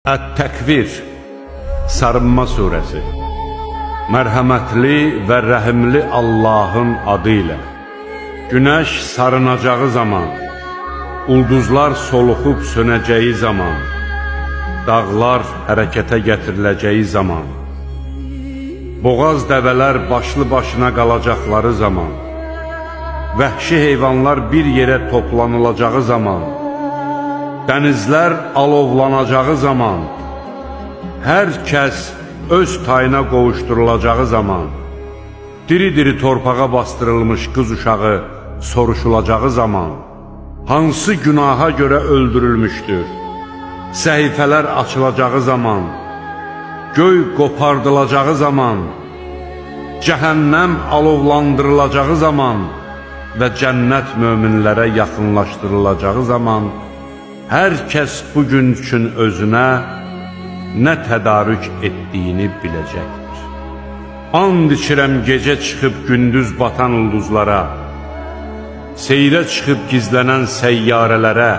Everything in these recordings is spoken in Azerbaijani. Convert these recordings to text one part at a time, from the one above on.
Ət-Təkvir, Sarınma Suresi. Mərhəmətli və rəhimli Allahın adı ilə. Günəş sarınacağı zaman, ulduzlar soluxub sönəcəyi zaman, dağlar hərəkətə gətiriləcəyi zaman, boğaz dəvələr başlı başına qalacaqları zaman, vəhşi heyvanlar bir yerə toplanılacağı zaman, dənizlər alovlanacağı zaman, hər kəs öz tayına qovuşdurulacağı zaman, diri-diri torpağa bastırılmış qız uşağı soruşulacağı zaman, hansı günaha görə öldürülmüşdür, səhifələr açılacağı zaman, göy qopardılacağı zaman, cəhənnəm alovlandırılacağı zaman və cənnət möminlərə yaxınlaşdırılacağı zaman, hər kəs bu gün üçün özünə nə tədarük etdiyini biləcəkdir. And içirəm gecə çıxıb gündüz batan ulduzlara, seyrə çıxıb gizlənən səyyarələrə,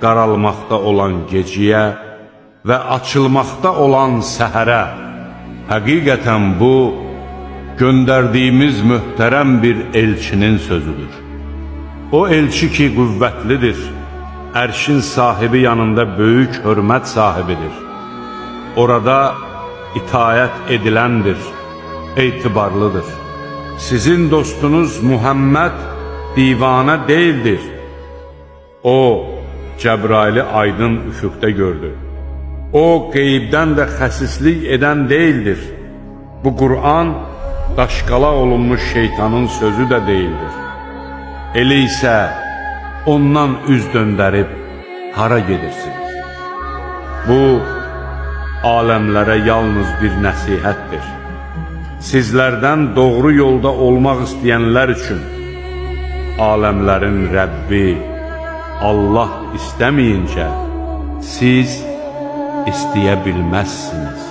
qaralmaqda olan geciyə və açılmaqda olan səhərə. Həqiqətən bu, göndərdiyimiz möhtərəm bir elçinin sözüdür. O elçi ki qüvvətlidir, ərşin sahibi yanında böyük hörmət sahibidir. Orada itaət ediləndir, etibarlıdır. Sizin dostunuz Muhammed divanə deyildir. O, Cəbraili aydın üfüqdə gördü. O, qeybdən də xəsislik edən deyildir. Bu Qur'an daşqalaq olunmuş şeytanın sözü də deyildir. Elə isə ondan üz döndərib hara gedirsiniz? Bu, aləmlərə yalnız bir nəsihətdir. Sizlərdən doğru yolda olmaq istəyənlər üçün aləmlərin Rəbbi Allah istəməyincə siz istəyə bilməzsiniz.